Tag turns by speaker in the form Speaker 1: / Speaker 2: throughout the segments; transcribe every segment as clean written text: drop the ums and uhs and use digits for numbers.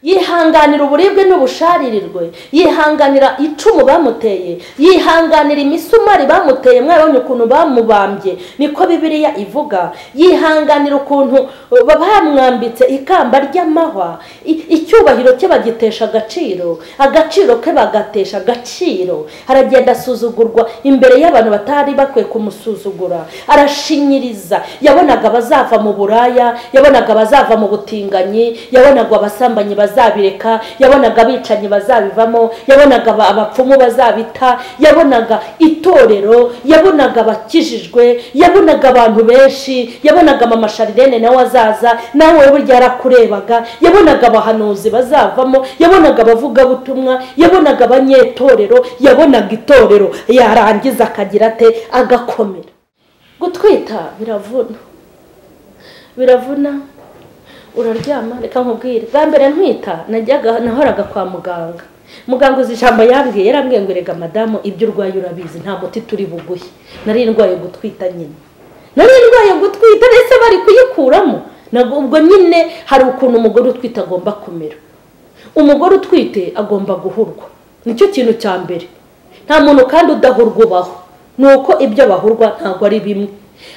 Speaker 1: Yihanganira uburibwe n'ubusharirirwe, yihanganira icumu bamuteye, yihanganira imisumari bamuteye, mwarabonye ukuntu bamubambye, niko Bibiliya ivuga. Yihanganira ukuntu bamwambitse ikamba ry'amahwa, icyubahiro cye bagitesha agaciro, agaciro ke bagatesha agaciro. Aragenda asuzugurwa imbere y'abantu batari bakwiye kumusuzugura, arashinyiriza. Yabonaga abazava mu buraya, yabonaga abazava mu butinganyi, yabonaga abasambanyi bazabireka, yabonaga abicanyi bazabivamo, yabonaga abapfumu bazabita, yabonaga itorero, yabonaga abakijijwe, yabonaga abantu benshi, yabonaga mama Sharirene nawe azaza, nawe burya yarakurebaga, yabonaga abahanuzi bazavamo, yabonaga abavugabutumwa, yabonaga abanyetorero, yabonaga itorero. Yarangiza akagira ate? Agakomera. Gutwita biravuna, biravuna. Uraryama, reka nkubwire, bwa mbere ntwita najyaga nahoraga kwa muganga. Muganga uzi ijambo yambwiye? Yarambwiye ngo erega madamu, ibyo urwaye urabizi, nta muti turi buguhe. Nari ndwaye gutwita nyine, nari ndwaye gutwita, ndetse bari kuyikuramo. Ubwo nyine hari ukuntu umugore utwite agomba kumera. Umugore utwite agomba guhurwa, nicyo kintu cya mbere. Nta muntu kandi udahurwa ubaho, nuko ibyo bahurwa ntabwo ari bimwe.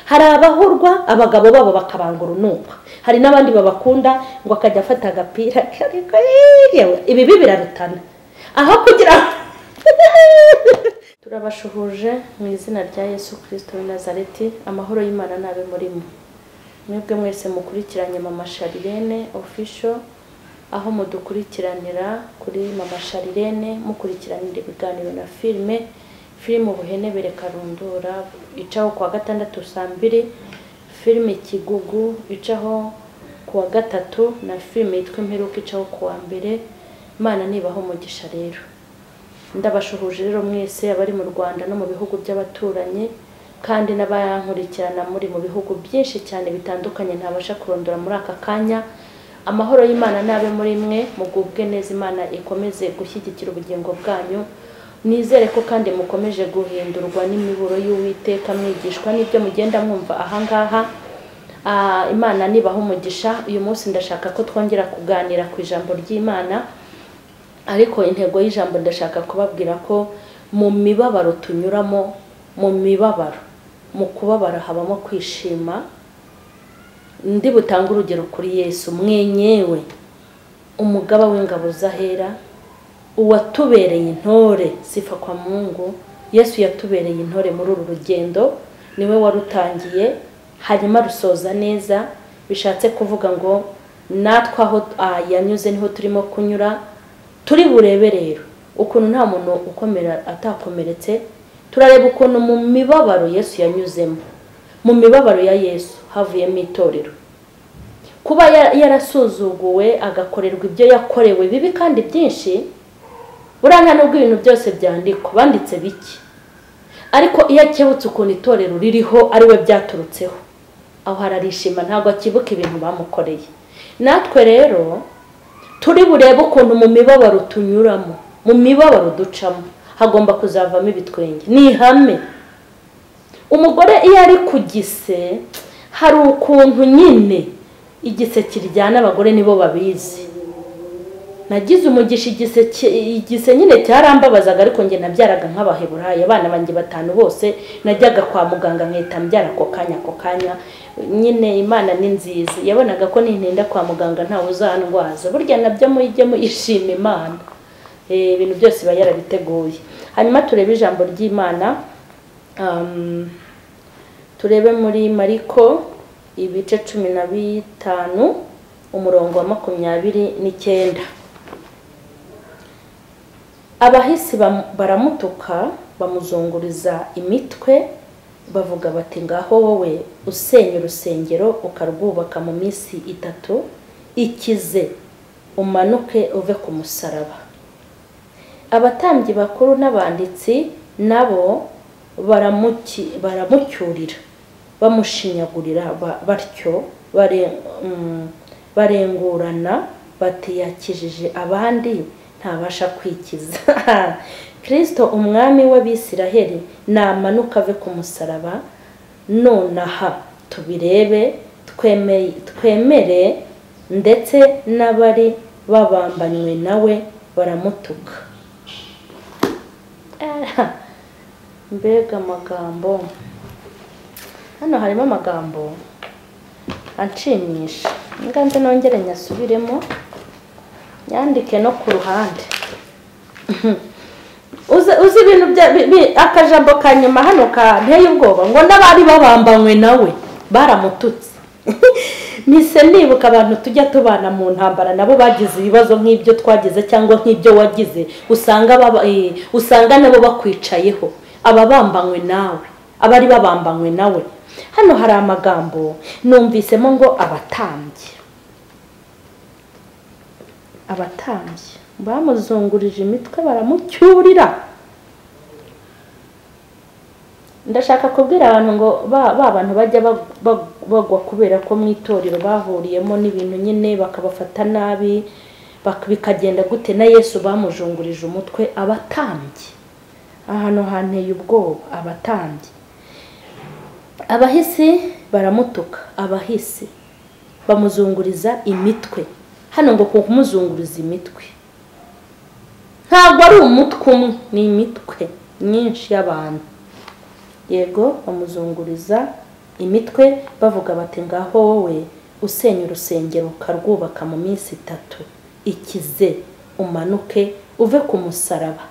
Speaker 1: Hari abahurwa abagabo babo bakabanga urunuka, hari n'abandi babakunda ngo akajya afata agapira, ariko ibi birarutana aho kugira. Turabashuhuje mu izina rya Yesu Kristo w'i Nazareti, amahoro y'Imana nabe muri mwe. Mwebwe mwese mukurikiranye Mama Sharirene Official, aho mudukurikiranira kuri Mama Sharirene, mukurikiranira ibiganiro na filime Ubuhenebere Karundura icaho kuwa gatandatu saa 2, filime Kigugu icaho kuwa gatatu, na filime yitwa Imperuka icaho kuwa mbere. Imana nibaho umugisha. Rero ndabashuhuje rero mwese abari mu Rwanda no mu bihugu by'abaturanyi, kandi n'abayankurikirana muri mu bihugu byinshi cyane bitandukanye ntabasha kurondora muri aka kanya. Amahoro y'Imana nabe muri mwe, mugubwe neza, Imana ikomeze gushyigikira ubugingo bwanyu. Nizere ko kandi mukomeje guhindurwa n'imiburo y'Uwiteka, mwigishwa n'ibyo mugenda mwumva ahangaha. Imana nibaho umugisha. Uyu munsi ndashaka ko twongera kuganira ku ijambo ry'Imana, ariko intego y'ijambo ndashaka kubabwira ko mu mibabaro tunyuramo, mu mibabaro, mu kubabara habamo kwishima. Ndi butanga urugero kuri Yesu mwenyewe, umugaba w'ingabo z'ahera, uwatubereye intore. Sifa kwa Mungu. Yesu yatubereye intore muri uru rugendo, niwe warutangiye hanyuma rusoza neza. Bishatse kuvuga ngo natwe aho yanyuze niho turimo kunyura. Turi burebe rero ukuntu nta muntu ukomera atakomeretse. Turareba ukuntu mu mibabaro Yesu yanyuzemo, mu mibabaro ya Yesu havuyemo itorero. Kuba yarasuzuguwe agakorerwa ibyo yakorewe bibi kandi byinshi, buriya nubwo ibintu byose byandikwa banditse bike, ariko iyo akebutse ukuntu itorero ririho ari we byaturutseho, aho ararishima, ntabwo akibuka ibintu bamukoreye. Natwe rero turi burebe ukuntu mu mibabaro tunyuramo, mu mibabaro ducamo, hagomba kuzavamo ibitwenge. Ni ihame. Umugore iyo ari ku gise, hari ukuntu nyine igise kiryana, abagore nibo babizi. Nagize umugisha, igise nyine cyarambabazaga, ariko njye nabyaraga nk'abaheburayo. Abana banjye 5 bose najyaga kwa muganga nkahita mbyara ako kanya ako kanya. Nyine Imana ni nziza, yabonaga ko nintinda kwa muganga ntawe uzandwaza. Burya nabyo mujye muyishima Imana, ibintu byose iba yarabiteguye. Hanyuma turebe ijambo ry'Imana, turebe muri Mariko ibice 15 umurongo wa 29. Abahisi baramutuka, bamuzunguriza imitwe, bavuga bati ngaho wowe usenya urusengero ukarwubaka mu minsi 3, ikize umanuke uve ku musaraba. Abatambyi bakuru n'abanditsi nabo baramucyurira, bamushinyagurira batyo, barengurana bati yakijije abandi ntabasha kwikiza. Kristo umwami w'Abisiraheli namanuka ave ku musaraba nonaha tubirebe, twemere, ndetse n'abari babambanywe nawe baramutuka. Mbega amagambo! Hano harimo amagambo anshimisha, nganze nongere nyasubiremo nyandike no ku ruhande. Uzi ibintu akajambo ka nyuma hano kanteye ubwoba, ngo n'abari babambanywe nawe baramututse. Mise nibuka abantu tujya tubana mu ntambara nabo bagize ibibazo nk'ibyo twagize cyangwa nk'ibyo wagize, usanga nabo bakwicayeho, ababambanywe nawe, abari babambanywe nawe. Hano hari amagambo numvisemo ngo abatambyi, abatambyi bamuzungurije imitwe baramucyurira. Ndashaka kubwira abantu ngo ba bantu bajya bagwa kubera ko mu itorero bahuriyemo n'ibintu nyine bakabafata nabi, bikagenda gute, na Yesu bamujungurije umutwe abatambyi. Ahantu hanteye ubwoba, abatambyi. Abahisi baramutuka, abahisi bamuzunguriza imitwe. Hano ngo kumuzunguriza imitwe ntabwo ari umutwe umwe, ni imitwe myinshi y'abantu. Yego, bamuzunguriza imitwe bavuga bati ngaho wowe usenya urusengero ukarwubaka mu minsi 3, ikize umanuke uve ku musaraba.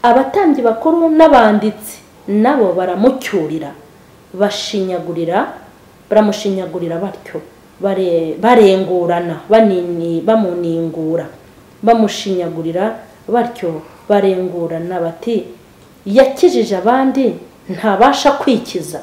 Speaker 1: Abatambyi bakuru n'abanditsi nabo baramucyurira, baramushinyagurira batyo, barengurana, bamuningura, bamushinyagurira batyo, barengurana bati yakijije abandi ntabasha kwikiza.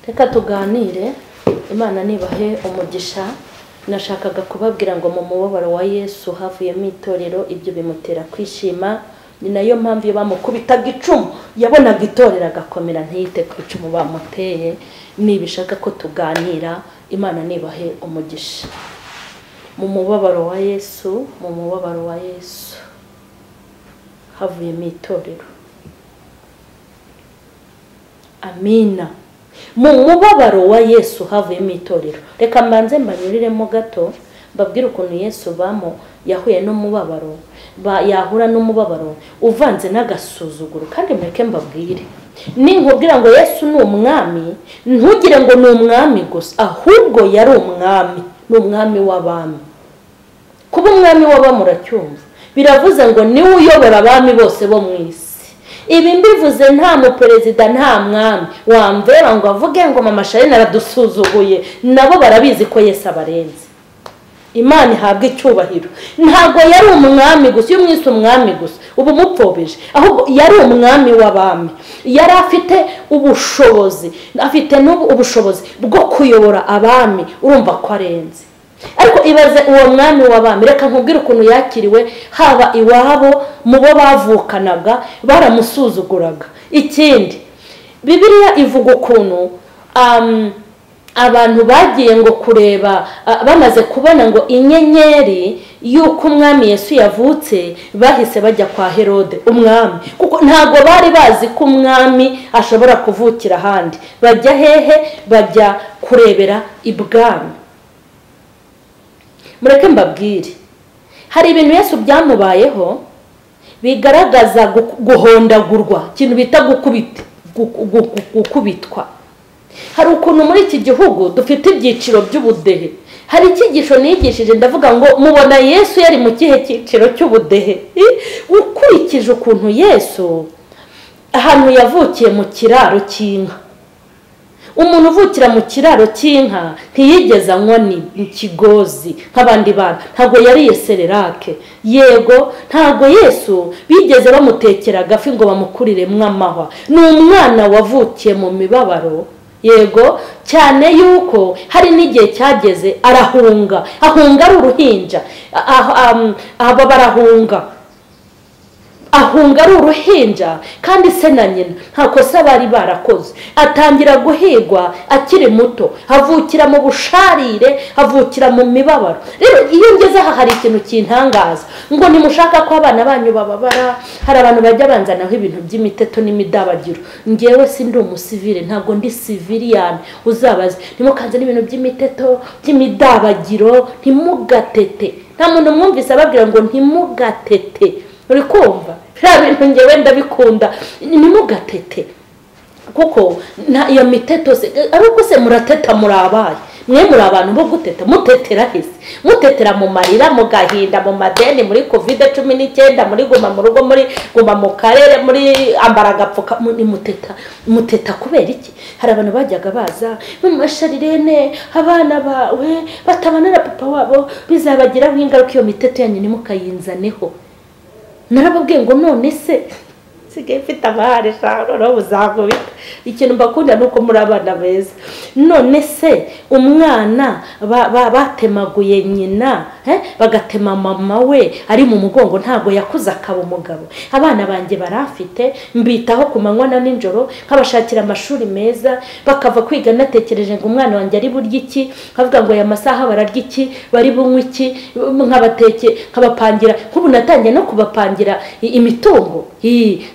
Speaker 1: Reka tuganire, Imana nibahe umugisha. Nashakaga kubabwira ngo mu mubabaro wa Yesu havuyemo itorero, ibyo bimutera kwishima. Ni nayo mpamvu iyo bamukubitaga icumu yabonaga itorero agakomera, ntiyite ku icumu bamuteye. Nibishaka ko tuganira, Imana nibahe umugisha. Mu mubabaro wa Yesu, mu mubabaro wa Yesu havuyemo itorero. Amina. Mu mubabaro wa Yesu havuyemo itorero. Reka mbanze mbanyuriremo gato mbabwire ukuntu Yesu bamo yahuye n'umubabaro, yahura n'umubabaro uvanze n'agasuzuguro. Kandi mureke mbabwire, ninkubwira ngo Yesu ni umwami, ntugire ngo ni umwami gusa, ahubwo yari umwami, ni umwami w'abami. Kuba umwami w'abami uracyumva, biravuze ngo niwe uyobora abami bose bo mu isi. Ibi mbivuze nta muperezida nta mwami wamvera ngo avuge ngo mama Charlene aradusuzuguye, nabo barabizi ko Yesu abarenze. Imana ihabwa icyubahiro. Ntabwo yari umwami gusa, iyo umwise umwami gusa ubu mupfobije, ahubwo yari umwami w'abami. Yari afite ubushobozi, afite ubushobozi bwo kuyobora abami, urumva ko arenze. Ariko ibaze uwo mwami w'abami, reka nkubwire ukuntu yakiriwe, haba iwabo mu bo bavukanaga baramusuzuguraga. Ikindi, Bibiliya ivuga ukuntu abantu bagiye ngo kureba, bamaze kubona ngo inyenyeri y'uko umwami Yesu yavutse, bahise bajya kwa Herode umwami, kuko ntago bari bazi ko umwami ashobora kuvukira ahandi. Bajya hehe? Bajya kurebera ibwami. Mureke mbabwire, hari ibintu Yesu byamubayeho bigaragaza guhondagurwa, ikintu bita gukubitwa. Hari ukuntu muri iki gihugu dufite ibyiciro by'ubudehe. Hari icyigisho nigishije ndavuga ngo mubona Yesu yari mu kihe cyiciro cy'ubudehe? Ukurikije ukuntu Yesu ahantu yavukiye mu kiraro cy'inka, umuntu uvukira mu kiraro cy'inka ntiyigeze anywa ikigozi nk'abandi bana, ntabwo yariye sererake. Yego, ntabwo Yesu bigeze bamutekera agafi ngo bamukuriremo amahwa. Ni umwana wavukiye mu mibabaro. Yego, cyane yuko hari n'igihe cyageze arahunga, ahunga ari uruhinja, aba barahunga. Ahunga ari uruhinja kandi se na nyina nta kosa bari barakoze. Atangira guhigwa akiri muto, avukira mu busharire, avukira mu mibabaro. Rero iyo ngeze aha hari ikintu kintangaza, ngo nimushaka ko abana banyu bababara. Hari abantu bajya banzanaho ibintu by'imiteto n'imidabagiro. Ngewe si ndi umusivile, ntabwo ndi civilian uzabaze. Ntimukanze n'ibintu by'imiteto by'imidabagiro, ntimugatete. Nta muntu mwumvise ababwira ngo ntimugatete. Uri kumva? Biriya bintu ngewe ndabikunda, ntimugatete. Kuko iyo miteto se ariko se murateta muri abaye mwe muri abantu bo guteta, mutetera hese, mutetera mu marira, mu gahinda, mu madeni, muri COVID-19, muri guma mu rugo, muri guma mu karere, muri ambara agapfuka, muteta muteta kubera iki? Hari abantu bajyaga baza mu masharirene, abana bawe batabana na papa wabo bizabagiraho ingaruka. Iyo miteto yanyu nimukayinzaneho. Narababwiye ngo none se sigaye mfite abahari noneho buzakubita. Ikintu mbakunda nuko muri abana beza. None se umwana batemaguye nyina, bagatema mama we ari mu mugongo, ntago yakuze akaba umugabo. Abana banjye barafite, mbitaho ku manywa na nijoro, nkabashakira amashuri meza, bakava kwiga natekereje ngo umwana wanjye ari burya iki, nkavuga ngo aya masaha bararya iki, bari bunywe iki, nkabateke, nkabapangira. Nk'ubu natangiye no kubapangira imitungo.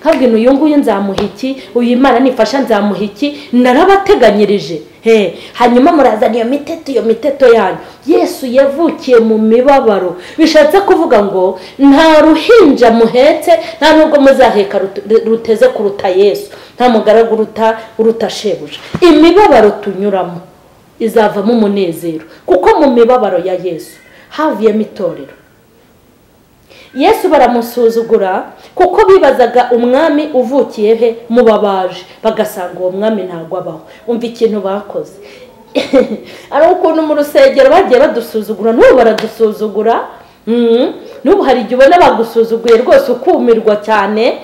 Speaker 1: Nkabwira uyu nguyu nzamuha iki, uyu Imana nifasha nzamuha iki, narabateganyirije. Hanyuma murazana iyo miteto, iyo miteto yanyu. Yesu yavukiye mu mibabaro, bishatse kuvuga ngo nta ruhinja muhetse, nta nubwo muzaheka ruteze kuruta Yesu, nta mugaragu uruta shebuja. Imibabaro tunyuramo izavamo umunezero, kuko mu mibabaro ya Yesu havuyemo itorero. Yesu baramusuzugura kuko bibazaga umwami uvukiye he mu babaje, bagasanga uwo mwami ntago abaho. Umva ikintu bakoze. Ari ukuntu mu rusengero bagiye badusuzugura, n'ubu baradusuzugura. N'ubu hari igihe ubona bagusuzuguye rwose ukumirwa cyane.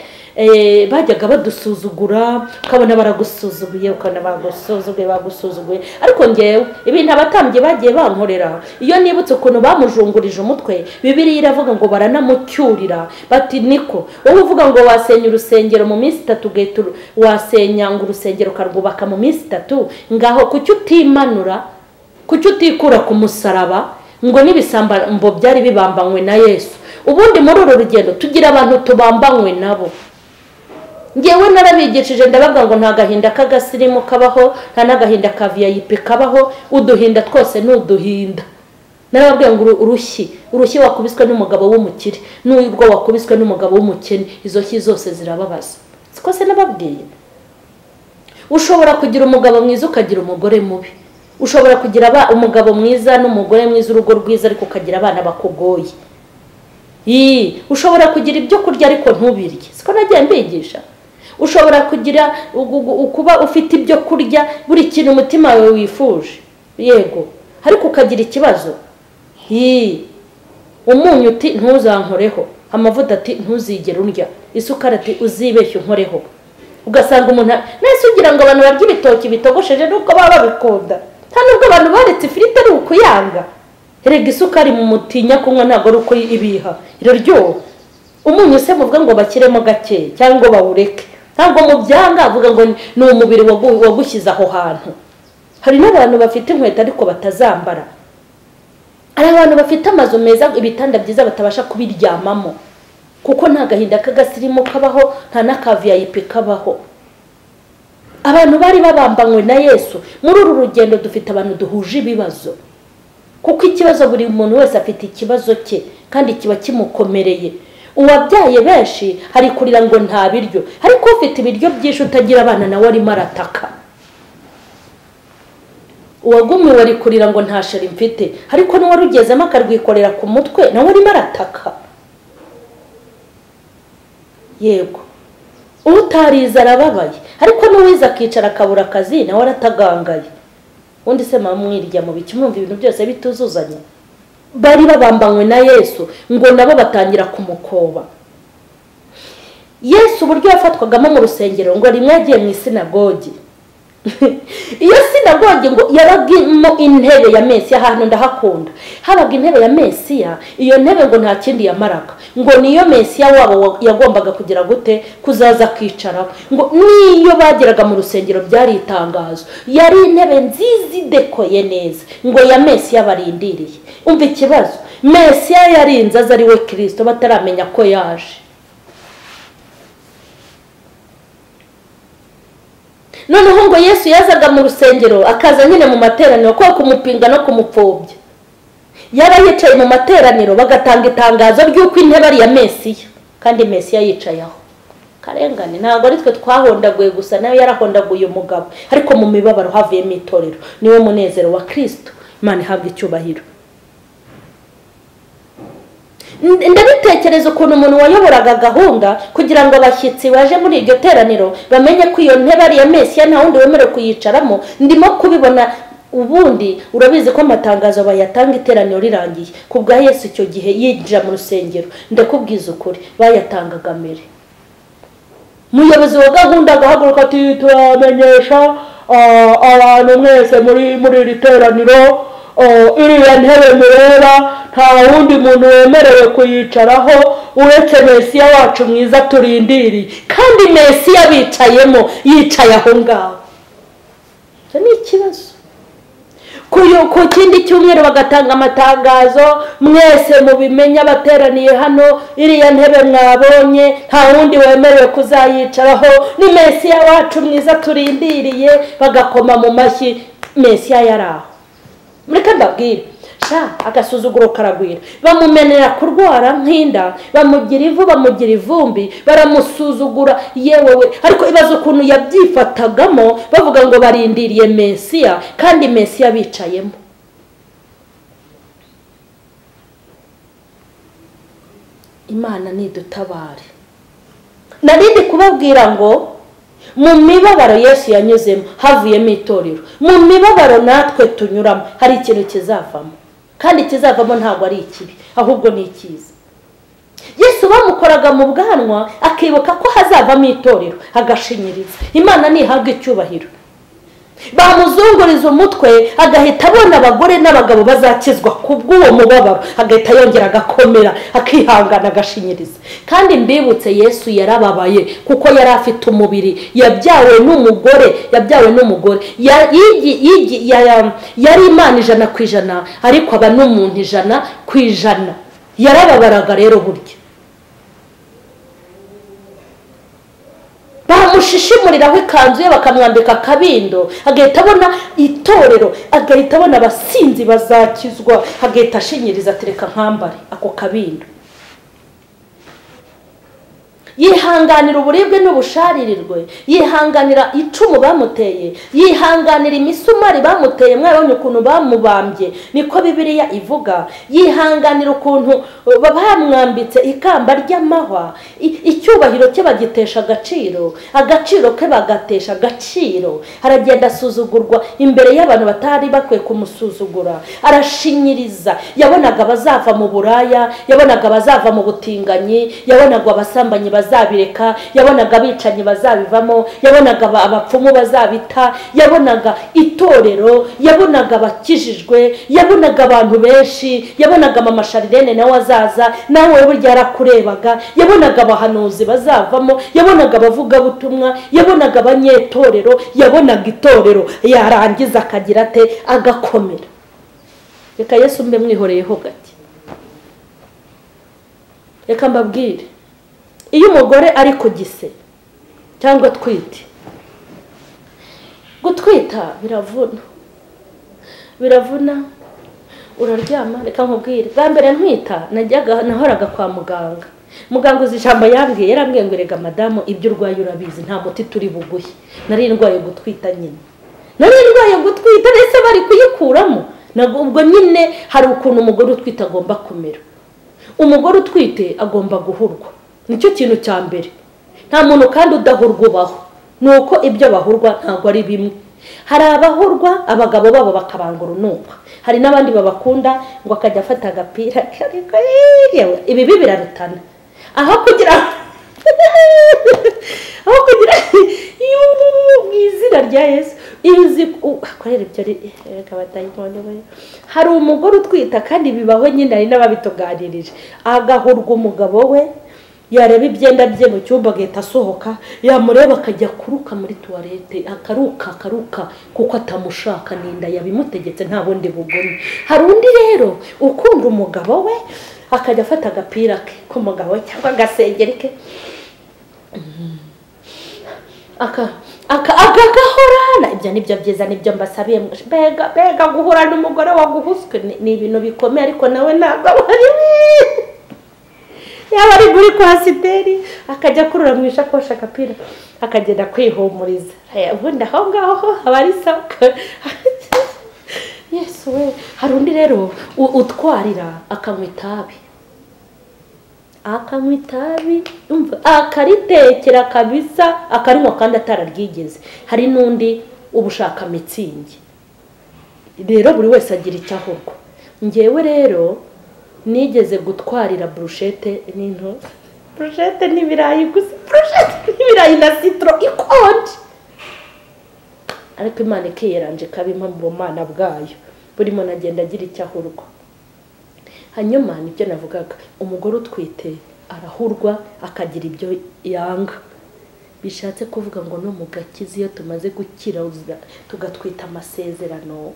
Speaker 1: Bajyaga badusuzugura, ukabona baragusuzuguye, ukabona bagusuzuguye, bagusuzuguye. Ariko ngewe ibintu abatambyi bagiye bankorera, iyo nibutse ukuntu bamujungurije umutwe, Bibiliya iravuga ngo baranamucyurira bati niko wowe uvuga ngo wasenya urusengero mu minsi itatu, ugahita wasenya ngo urusengero ukarwubaka mu minsi itatu, ngaho kuki utimanura, kuki utikura ku musaraba? Ngo n'ibisambo byari bibambanywe na Yesu. Ubundi muri uru rugendo tugira abantu tubambanywe nabo. Ngewe narabigishije ndababwira ngo nta gahinda k'agasirimu kabaho, nta n'agahinda ka VIP kabaho, uduhinda twose ni uduhinda. Narababwiye ngo urushyi wakubiswe n'umugabo w'umukire n'urwo wakubiswe n'umugabo w'umukene, izo nshyi zose zirababaza. Siko se nababwiye? Ushobora kugira umugabo mwiza ukagira umugore mubi, ushobora kugira umugabo mwiza n'umugore mwiza, urugo rwiza, ariko ukagira abana bakugoye. Ushobora kugira ibyo kurya ariko ntubirye. Siko nagiye mbigisha? Ushobora kugira kuba ufite ibyo kurya buri kintu umutima wawe wifuje, yego, ariko ukagira ikibazo. Umunyu uti ntuzankoreho, amavuta ati ntuzigere urya, isukari ati uzibeshye unkoreho. Ugasanga umuntu nese ugira ngo abantu barya ibitoki bitogosheje nuko baba babikunda. Nta nubwo abantu baretse ifiriti ari ukuyanga. Erega isukari mu mutinya kunywa ntabwo ari uko ibiha, iraryoha. Umunyu se muvuga ngo bakiremo gake cyangwa bawureke, ntabwo mubyanga, avuga ngo ni umubiri wagushyize aho hantu. Hari n'abantu bafite inkweto ariko batazambara, hari abantu bafite amazu meza, ibitanda byiza batabasha kubiryamamo, kuko nta gahinda k'agasirimu kabaho, nta n'aka VIP kabaho. Abantu bari babambanywe na Yesu. Muri uru rugendo dufite abantu duhuje ibibazo, kuko ikibazo buri muntu wese afite ikibazo cye kandi kiba kimukomereye. Uwabyaye benshi hari kurira ngo nta biryo, ariko ufite ibiryo byinshi utagira abana nawe arimo arataka. Uwagumiwe ari kurira ngo nta sheri mfite, ariko n'uwarugezemo akarwikorera ku mutwe nawe arimo arataka. Yego, utarize arababaye, ariko n'uwize akicara akabura akazi nawe aratagangaye. Undi se mama mwirya mu biki, mwumva ibintu byose bituzuzanya. Bari babambanywe na Yesu ngo nabo batangira kumukoba. Yesu uburyo yafatwagamo mu rusengero, ngo rimwe yagiye mu isinagogi Iyo sinagogi ngo yabagimo intebe ya Mesiya, ahantu ndahakunda habaga intebe ya Mesiya. Iyo ntebe ngo nta kindi yamaraga, ngo niyo Mesiya wabo yagombaga kugira gute, kuzaza kwicaraho. Ngo niyo bageraga mu rusengero byari itangazo, yari intebe nziza idekoye neza, ngo ya Mesiya barindiriye. Umva ikibazo, Mesiya yarinze aza ari we Kristo bataramenya ko yaje. Noneho ngo Yesu yazaga mu rusengero akaza nyine mu materaniro ko kumupinga no kumupfobya. Yaba yicaye mu materaniro bagatanga itangazo ry'uko intebe ari ya Mesiya, kandi Mesiya yicaye aho. Karengane ntabwo ari twe twahondaguye gusa, nawe yarahondaguye umugabo, ariko mu mibabaro havuyemo itorero. Niwe munezero wa Kristo. Imana ihabwe icyubahiro. Ndabitekereza ukuntu umuntu wayoboraga gahunda kugira ngo abashyitsi baje muri iryo teraniro bamenye ko iyo ntebe ari iya Mesiya, nta wundi wemerewe kuyicaramo. Ndimo kubibona. Ubundi urabizi ko amatangazo bayatanga iteraniro rirangiye. Ku bwa Yesu icyo gihe yinjira mu rusengero, ndakubwiza ukuri bayatangaga mbere. Umuyobozi wa gahunda agahaguruka ati turamenyesha abantu mwese muri iri teraniro, iriya ntebe mureba nta wundi muntu wemerewe kuyicaraho uretse Mesiya wacu mwiza turindiriye. Kandi Mesiya bicayemo, yicaye aho ngaho. Icyo ni ikibazo. Ku kindi cyumweru bagatanga amatangazo, mwese mubimenya abateraniye hano, iriya ntebe mwabonye nta wundi wemerewe kuzayicaraho, ni Mesiya wacu mwiza turindiriye. Bagakoma mu mashyi, Mesiya yari aho. Mureke mbabwire, sha agasuzuguro karagwira. Bamumenera kurwara nk'inda, bamugira ivu, bamugira ivumbi, baramusuzugura yewe we. Ariko ibaze ukuntu yabyifatagamo, bavuga ngo barindiriye Mesiya, kandi Mesiya bicayemo. Imana nidutabare. Narindi kubabwira ngo mu mibabaro Yesu yanyuzemo havuyemo itorero. Mu mibabaro natwe tunyuramo hari ikintu kizavamo, kandi kizavamo ntabwo ari ikibi, ahubwo ni icyiza. Yesu bamukoraga mu bwanwa akibuka ko hazavamo itorero, agashinyiriza. Imana nihabwa icyubahiro. Bamuzunguriza umutwe agahita abona abagore n'abagabo bazakizwa kubw'uwo mubabaro, agahita yongera agakomera, akihangana, agashinyiriza. Kandi mbibutse Yesu yarababaye kuko yari afite umubiri, yabyawe n'umugore, yabyawe n'umugore. Yari Imana 100%, ariko aba n'umuntu 100%. Yarababaraga rero burya. Bamushishimuriraho ikanzu ye bakamwambika akabindo, agahita abona itorero, agahita abona abasinzi bazakizwa, agahita ashinyiriza atereka nkambare ako kabindo. Yihanganira uburibwe n'ubusharirirwe, yihanganira icumu bamuteye, yihanganira imisumari bamuteye. Mwabonye ukuntu bamubambye, niko Bibiliya ivuga. Yihanganira ukuntu bamwambitse ikamba ry'amahwa, icyubahiro cye bagitesha agaciro, agaciro ke bagatesha agaciro. Aragenda asuzugurwa imbere y'abantu batari bakwiye kumusuzugura, arashinyiriza. Yabonaga abazava mu buraya, yabonaga abazava mu butinganyi, yabonaga abasambanyi bazabireka, yabonaga abicanyi bazabivamo, yabonaga abapfumu bazabita, yabonaga itorero, yabonaga abakijijwe, yabonaga abantu benshi, yabonaga mama Sharirene nawe azaza, nawe burya yarakurebaga, yabonaga abahanuzi bazavamo, yabonaga abavugabutumwa, yabonaga abanyetorero, yabonaga itorero. Yarangiza akagira ate? Agakomera. Reka Yesu mbe mwihoreyeho gake. Reka mbabwire, iyo umugore ari ku gise cyangwa atwite, gutwita biravuna, biravuna, uraryama. Reka nkubwire, bwa mbere ntwita najyaga nahoraga kwa muganga. Muganga uzi ijambo yambwiye, yarambwiye ngo erega madamu ibyo urwaye urabizi, nta muti turi buguhe. Nari ndwaye gutwita nyine, nari ndwaye gutwita, ndetse bari kuyikuramo. Ubwo nyine hari ukuntu umugore utwite agomba kumera. Umugore utwite agomba guhurwa, nicyo kintu cya mbere. Nta muntu kandi udahurwa ubaho, nuko ibyo bahurwa ntabwo ari bimwe. Hari abahurwa abagabo babo bakabanga urunuka, hari n'abandi babakunda ngo akajya afata agapira, ariko ibi birarutana. Aho kugira mu izina rya Yesu, Iyo uzi akorera ibyo reka batayibone we. Hari umugore utwita kandi bibaho nyine, hari n'ababituganirije, agahurwa umugabo we, yareba ibyenda bye mu cyumba agahita asohoka, yamureba akajya kuruka muri tuwarete, akaruka akaruka kuko atamushaka, n'inda yabimutegetse, nta bundi bugome. Hari undi rero ukunda umugabo we, akajya afata agapira ke k'umugabo we cyangwa agasengeri ke akagahorana. Ibyo nibyo byiza, nibyo mbasabiye. Mbega mbega guhura n'umugore waguhuswe ni ibintu bikomeye, ariko nawe ntabwo ari yaba ari muri kwasiteri, akajya kurura mu ishakoshi agapira, akagenda kwihumuriza. Ubundi aho ngaho aba ari sawa. Yesu we. Hari undi rero utwarira akanywa itabi, akanywa itabi akaritekera kabisa, akarinywa kandi atararyigeze. Hari n'undi uba ushaka mitsingi. Rero buri wese agira icyo ahurwa. Ngewe rero nigeze gutwarira brushete n'into, brushete n'ibirayi gusa, brushete n'ibirayi na citro ikonje, ariko Imana ikiyeranje ikabimpa mu bumana bwayo. Buri muntu agenda agira icyo ahurwa. Hanyuma nibyo navugaga, umugore utwite arahurwa akagira ibyo yanga. Bishatse kuvuga ngo no mu gakiza iyo tumaze gukira tugatwita amasezerano,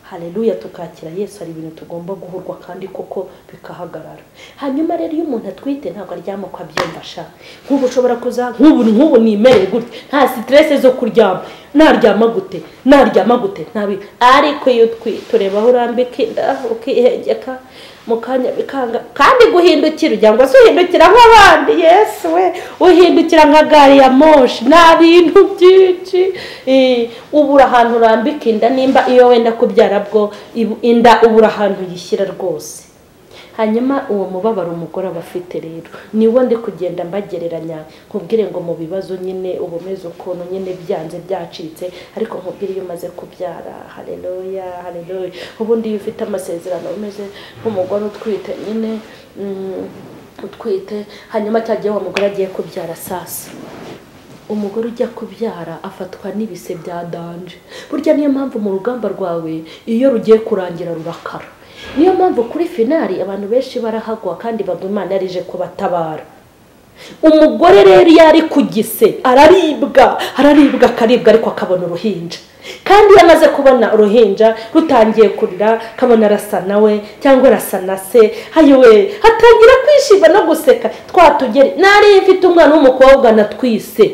Speaker 1: haleluya, tukakira Yesu, hari ibintu tugomba guhurwa kandi koko bikahagarara. Hanyuma rero iyo umuntu atwite ntabwo aryama uko abyumva sha. Nk'ubu ushobora kuza nk'ubu nimereye gutya, nta stress zo kuryama, naryama gute, naryama gute, ntabi. Ariko iyo utwite ureba aho urambika inda ukihengeka mu kanya bikanga, kandi guhindukira ugira ngo se uhindukira nk'abandi. Yesu we, uhindukira nka gari ya moshi, nta bintu byinshi. Ubura ahantu urambika inda, nimba iyo wenda kubyara bwo inda ubura ahantu yishyira rwose. Hanyuma uwo mubabaro umugore aba afite rero niwo ndi kugenda mbagereranya, nkubwire ngo mu bibazo nyine ubumeze ukuntu nyine byanze byacitse, ariko nkubwire iyo umaze kubyara, haleluya haleluya. Ubundi iyo ufite amasezerano umeze nk'umugore utwite nyine, utwite, hanyuma cyagiye wa mugore agiye kubyara. Sasa umugore ujya kubyara afatwa n'ibise bya danje. Burya niyo mpamvu mu rugamba rwawe iyo rugiye kurangira rurakara. Niyo mpamvu kuri finali abantu benshi barahagwa kandi bagwa Imana yarije kubatabara. Umugore rero iyo ari ku gise araribwa, araribwa akaribwa, ariko akabona uruhinja. Kandi iyo amaze kubona uruhinja rutangiye kurira, akabona arasa nawe cyangwa arasa na se, hayiwe atangira kwishima no guseka. Twatugere nari mfite umwana w'umukobwa natwise,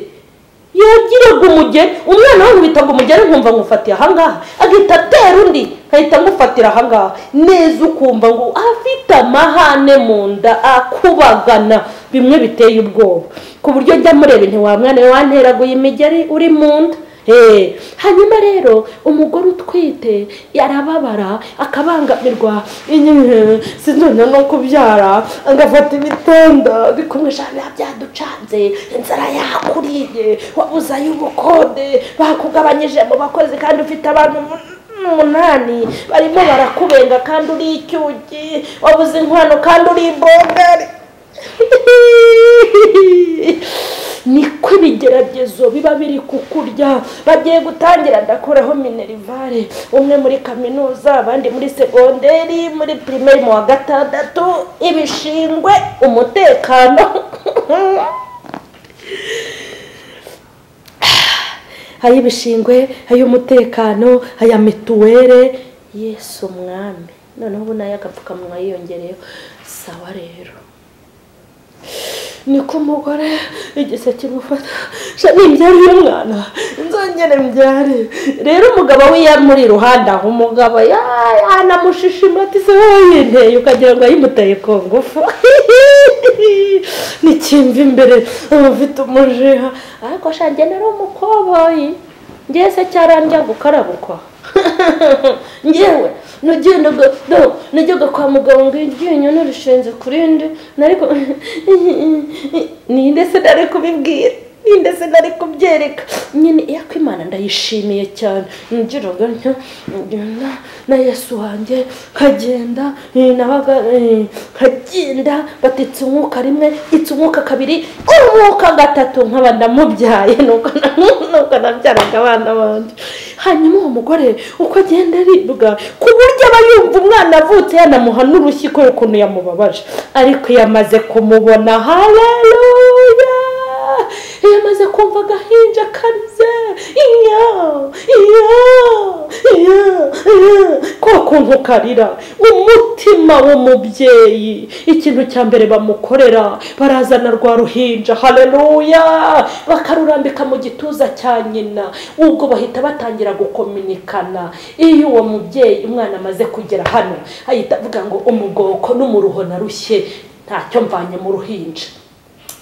Speaker 1: yagiraga umugeri, umwana we bitaga umugeri, nkumva ngufatiye ahangaha, agahita atera undi nkahita ngufatira ahangaha neza, ukumva ngo afite amahane mu nda akubagana bimwe biteye ubwoba, ku buryo njya mureba nti wa mwana we wanteraguye imigeri uri mu nda. Hanyuma rero umugore utwite yarababara akabangamirwa, sinzongera no kubyara, agafata ibitanda bikumwe, byaducanze, inzara yakuriye, wabuze ay'ubukode, bakugabanyije mu bakozi kandi ufite abantu 8 barimo barakubenga kandi uri icyugi, wabuze inkwano kandi uri imbogari. Niko ibigeragezo biba biri kukurya. Bagiye gutangira ndakuraho minerivare, umwe muri kaminuza, abandi muri segonderi, muri primaire mu wa 6, ibishingwe, umutekano. Ay'ibishingwe, ay'umutekano, aya mituwere. Yesu mwami, noneho ubu nayo agapfukamunwa yiyongereyeho. Sawa rero niko umugore igise kimufata, nimbyara uyu mwana nzongere mbyare. Rero umugabo we yamuri iruhande aho, umugabo yanamushishima ati se wowe, ukagira ngo ayimuteye ku ngufu. Nikimva imbere ufite umujiha, ariko shanjye nari umukoboyi, ngewe se cyarandya gukarabukwa. Ngewe najyaga kwa muganga iryinyo narishinze ku rindi, ariko ninde se nari kubibwira? Ninde se nari kubyereka nyine? Yako Imana ndayishimiye cyane, ngiraga na Yesu wanjye kagenda nabaga kagenda batitse umwuka rimwe, itse umwuka kabiri, umwuka gatatu, nkaba ndamubyaye. Nuko nabyaraga abana banjye. Hanyuma uwo mugore uko agenda aribwa ku buryo aba yumva umwana avutse yanamuha n'urushyi kubera ukuntu yamubabaje, ariko yamaze kumubona, haleluya, yamaze kumva agahinja karize, iya iya iya ko kuntu karira. Umutima w'umubyeyi ikintu cya mbere bamukorera, barazana rwa ruhinja, haleluya, bakarurambika mu gituza cya nyina. Ubwo bahita batangira gukominikana. Iyo uwo mubyeyi umwana amaze kugera hano ahita avuga ngo umugoko n'umuruho narushye ntacyo mvanye mu ruhinja.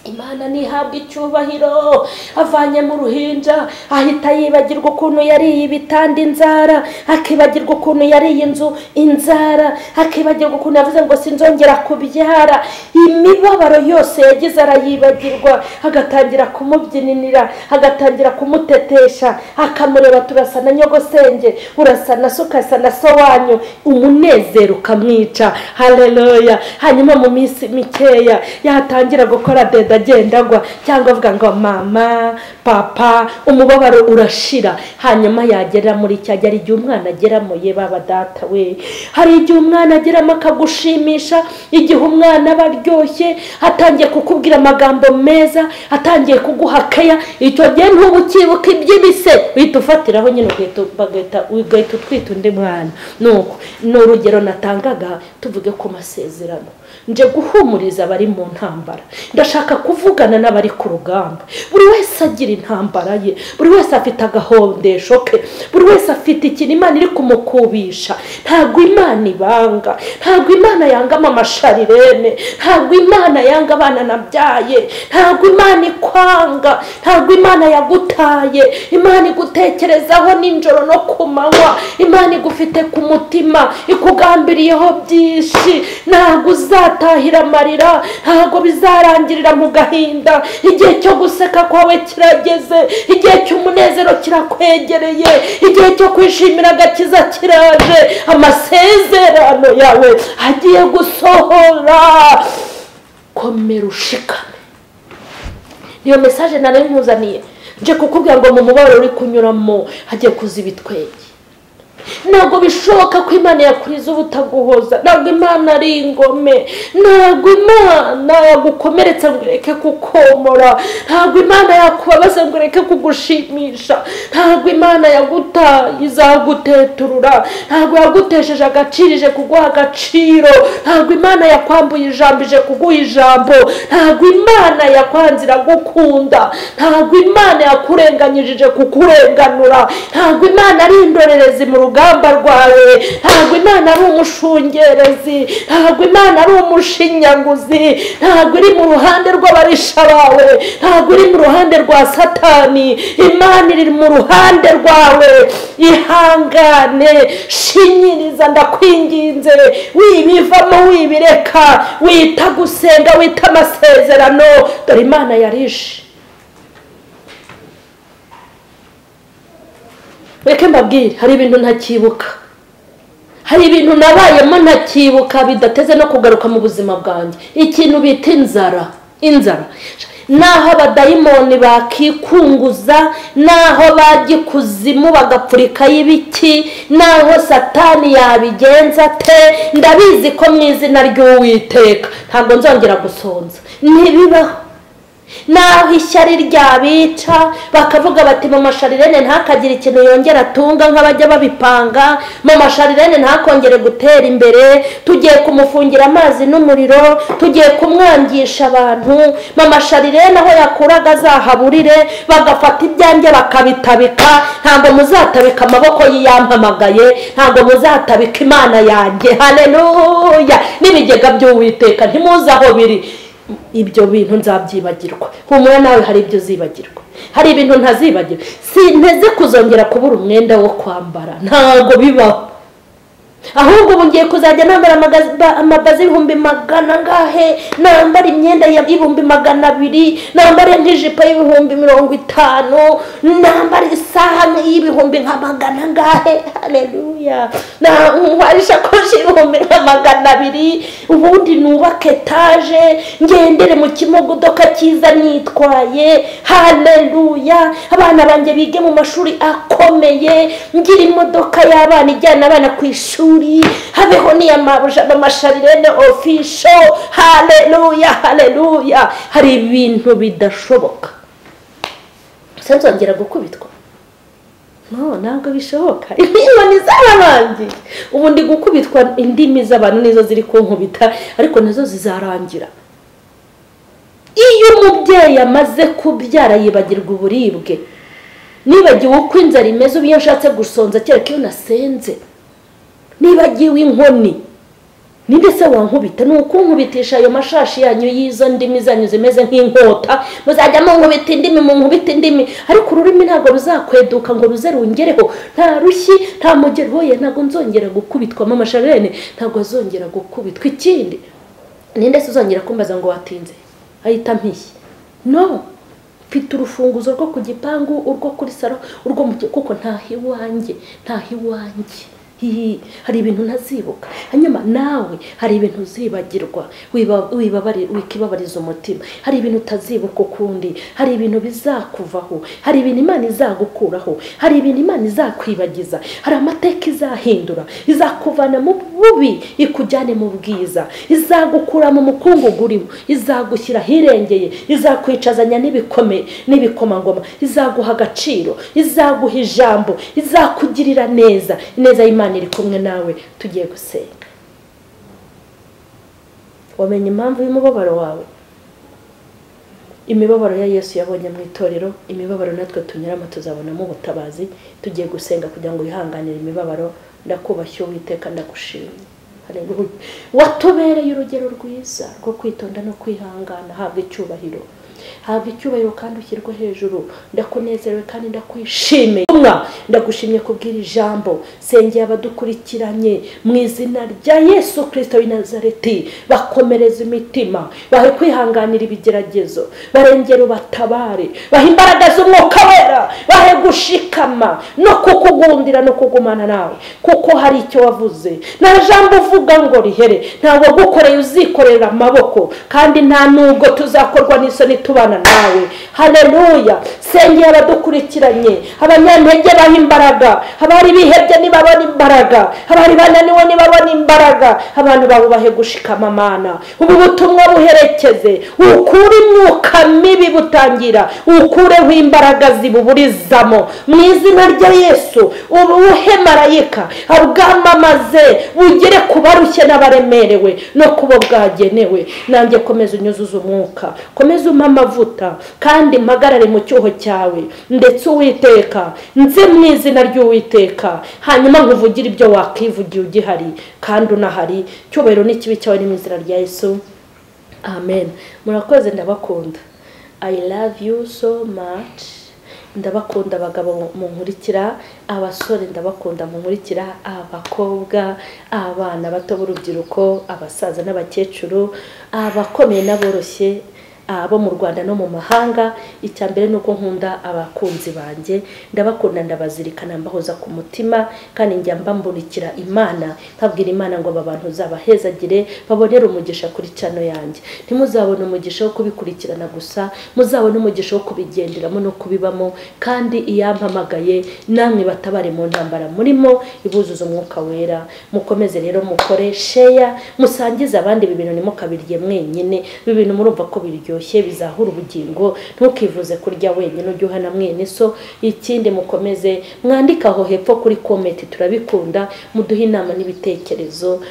Speaker 1: Imana nihabwa icyubahiro, avanye mu ruhinja ahita yibagirwa ukuntu yariye ibitanda inzara, akibagirwa ukuntu yariye inzu inzara, akibagirwa ukuntu yavuze ngo sinzongera kubyara. Imibabaro yose yagize arayibagirwa, agatangira kumubyininira, agatangira kumutetesha, akamureba turasa na nyogosenge, urasa na so, ukasa na so wanyu, umunezero ukamwica. Haleluya. Hanyuma mu minsi mikeya yatangira gukora deda agenda agwa, cyangwa avuga ngo mama, papa, umubabaro urashira. Hanyuma yagera muri cyajya, ari igihe umwana ageramo, ye baba data we, hari igihe umwana ageramo akagushimisha, igihe umwana aba aryoshye, atangiye kukubwira amagambo meza, atangiye kuguha keya, icyo gihe ntuba ukibuka iby'ibise, uhita ufatiraho nyine ugahita utwita undi mwana. Nuko ni urugero natangaga, tuvuge ku masezerano. Nje guhumuriza abari mu ntambara, ndashaka kuvugana n'abari ku rugamba. Buri wese agira intambara ye, buri wese afite agahondesho ke, buri wese afite ikintu Imana iri kumukubisha. Ntabwo Imana ibanga, ntabwo Imana yanga mama Sharirene, ntabwo Imana yanga abana nabyaye, ntabwo Imana ikwanga, ntabwo Imana yagutaye. Imana igutekerezaho nijoro no ku manywa, Imana igufite ku mutima, ikugambiriyeho byinshi. Ntabwo uzatahira amarira, ntabwo bizarangirira mu gahinda. Igihe cyo guseka kwawe kirageze, igihe cy'umunezero kirakwegereye, igihe cyo kwishimira agakiza kiraje. Amasezerano yawe agiye gusohora. Komera ushikame. Niyo message nari nkuzaniye, nje kukubwira ngo mu mubabaro uri kunyuramo hagiye kuza ibitwenge. Ntabwo bishoboka ko Imana yakuriza ubutaguhoza, ntabwo Imana ari ingome, ntabwo Imana yagukomeretsa ngo ireke kukomora, ntabwo Imana yakubabaza ngo ireke kugushimisha, ntabwo Imana yagutaye izaguteturura, ntabwo yagutesheje agaciro ije kuguha agaciro, ntabwo Imana yakwambuye ijambo ije kuguha ijambo, ntabwo Imana yakwanze iragukunda, ntabwo Imana yakurenganyije ije kukurenganura, ntabwo Imana ari indorerezi mu rugamba rwawe, ntabwo Imana ari umushungerezi, ntabwo Imana ari umushinyaguzi, ntabwo iri mu ruhande rw'abarisha bawe, ntabwo iri mu ruhande rwa Satani. Imana iri mu ruhande rwawe. Ihangane, shinyiriza, ndakwinginze, wibivamo, wibireka, wita gusenga, wita amasezerano. Dore Imana yarishe. Reka mbabwire, hari ibintu ntakibuka, hari ibintu nabayemo ntakibuka bidateze no kugaruka mu buzima bwanjye. Ikintu bita inzara, inzara naho abadayimoni bakikunguza, naho bajya ikuzimu bagapfurika y'ibiki, naho Satani yabigenza ate, ndabizi ko mu izina ry'Uwiteka ntabwo nzongera gusonza. Ntibibaho. Naho ishyari ryabica bakavuga bati mama Sharirene ntakagira ikintu yongera atunga nk'abajya babipanga, mama Sharirene ntakongere gutera imbere, tugiye kumufungira amazi n'umuriro, tugiye kumwangisha abantu, mama Sharirene aho yakuraga azahaburire, bagafata ibyanjye bakabitabika. Ntabwo muzatabika amaboko yiyampamagaye, ntabwo muzatabika Imana yanjye. Haleluya! N'ibigega by'Uwiteka ntimuzi aho biri. Ibyo bintu nzabyibagirwa. Humura nawe hari ibyo uzibagirwa, hari ibintu ntazibagirwa. Sinteze kuzongera kubura umwenda wo kwambara, ntabwo bibaho. Ahubwo ubu ngiye kuzajya nambara amabazi 200,000 angahe, nambara imyenda ya 200,000, nambara nk'ijipo y'50,000, nambara isaha y'100,000 angahe. Haleluya. Nambara ishakoshi y'200,000, ubundi nubake etaje, ngendere mu kimodoka cyiza nitwaye. Haleluya. Abana banjye bige mu mashuri akomeye, ngira imodoka y'abana ijyana abana ku ishuri, habeho Mama Charlene Official. Haleluya, haleluya. Hari ibintu bidashoboka. Sinzongera gukubitwa. No, ntabwo bishoboka. Inkoni zararangiye. Ubu ndi gukubitwa indimi z'abantu nizo ziri kunkubita, ariko nazo zizarangira. Iyo umubyeyi amaze kubyara yibagirwa uburibwe. Nibagiwe uko inzara imeze, ubu iyo nshatse gusonza kereka iyo nasenze. Nibagiwe inkoni, ninde se wankubita? Ni ukunkubitisha ayo mashashi yanyu y'izo ndimi zanyu zimeze nk'inkota. Muzajya munkubita indimi, munkubita indimi, ariko ururimi ntabwo ruzakweduka ngo ruze rungereho. Nta rushyi, nta mugero, hoye ntabwo nzongera gukubitwa. Mama Charlene ntabwo azongera gukubitwa. Ikindi, ninde se uzongera kumbaza ngo watinze? Ahita mpishye. No, mfite urufunguzo rwo ku gipangu, urwo kuri salo, urwo mu kuko ntaho iwanjye, ntaho iwanjye. Hari ibintu ntazibuka. Hanyuma nawe hari ibintu uzibagirwa, wikibabariza umutima. Hari ibintu utazibuka ukundi, hari ibintu bizakuvaho, hari ibintu Imana izagukuraho, hari ibintu Imana izakwibagiza, hari amateka izahindura, izakuvana mu bubi ikujyane mu bwiza, izagukura mu mukungugu urimo, izagushyira ahirengeye, izakwicazanya n'ibikomeye n'ibikomangoma, izaguha agaciro, izaguha ijambo, izakugirira neza. Ineza y'Imana iri kumwe nawe. Tugiye gusenga. Wamenye impamvu y'umubabaro wawe? Imibabaro ya Yesu yabonye mu itorero, imibabaro natwe tunyuramo tuzabonamo ubutabazi. Tugiye gusenga kugira ngo wihanganire imibabaro. Ndakubashye Uwiteka, ndagushimye. Haleluya. Watubereye urugero rwiza rwo kwitonda no kwihangana. Habwa icyubahiro, habwa icyubahiro kandi ushyirwe hejuru. Ndakunezerewe kandi ndakwishimiye. Ndagushimye kubwira ijambo. Sengeye abadukurikiranye mu izina rya Yesu Kristo w'i Nazareti, bakomereza imitima, bahe kwihanganira ibigeragezo, barengere ubatabare, bahe imbaraga z'Umwuka Wera, bahe gushikama no kukugundira no kugumana nawe, kuko hari icyo wavuze. Nta jambo uvuga ngo rihere, nta wagukoreye uzikorera amaboko, kandi nta nubwo tuzakorwa n'isoni tubana nawe. Haleluya. Sengeye abadukurikiranye, abanyantege bahe imbaraga, abari bihebye nibabona imbaraga, abari bananiwe nibabona imbaraga, abantu babo bahe gushikama. Mana, ubu butumwa buherekeze, ukure imyuka mibi butangira, ukureho imbaraga zibuburizamo mu izina rya Yesu. Ubuhe marayika abwamamaze, bugere ku barushye n'abaremerewe no kubo bwagenewe. Nanjye komeza unyuzuze umwuka, komeza umpe amavuta, kandi mpagarare mu cyuho cyawe, ndetse Uwiteka nze mu izina ry'Uwiteka, hanyuma nkuvugire ibyo wakivugiye ugihari kandi unahari. Cyubahiro n'ikibi cyawe ni mu izina rya Yesu, amen. Murakoze, ndabakunda. I love you so much. Ndabakunda abagabo munkurikira, abasore ndabakunda munkurikira, abakobwa, abana bato b'urubyiruko, abasaza n'abakecuru, abakomeye n'aboroshye, abo mu Rwanda no mu mahanga. Icya mbere nuko nkunda abakunzi banjye, ndabakunda, ndabazirikana, mbahoza ku mutima, kandi njya mbambunikira Imana, nkabwira Imana ngo aba bantu uzabahezagire, babonere umugisha kuri cano yanjye. Ntimuzabone umugisha wo kubikurikirana gusa, muzabone umugisha wo kubigenderamo no kubibamo. Kandi iyampamagaye namwe batabare mu ntambara murimo, ibuzuza Umwuka Wera. Mukomeze rero mukore share, musangize abandi ibi bintu, ntimukabirye mwenyine. Ibi bintu murumva ko biryoshye, bizahura ubugingo. Ntukivuze kurya wenyine, ujye uhana mwene so. Ikindi, mukomeze mwandike aho hepfo kuri comment, turabikunda, muduhe inama n'ibitekerezo.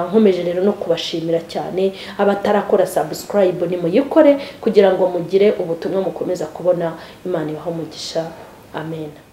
Speaker 1: Nkomeje rero no kubashimira cyane. Abatarakora subscribe nimuyikore kugira ngo mugire ubutumwa mukomeza kubona. Imana ibahe umugisha. Amen.